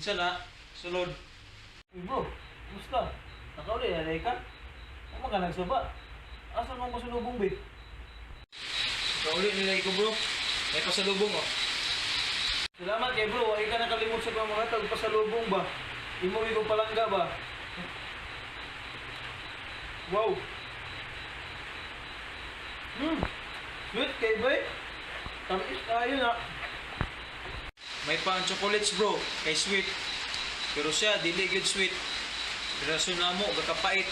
Unsa na? Sulod. Uy bro, kumusta? Nakauli na ka? Uma ka nagsaba? Asa man pasulubong be? Kauli nila ko, bro. May pasalubong oh. Salamat kay bro, wa ka nakalimot sa mga tag pasalubong ba? Imo ko palangga ba? Wow. Sweet kay boy. Tamis tayo na. May pa ang chocolates, bro, kay sweet. Pero siya dili gyud sweet. Relasyon namo gakapait.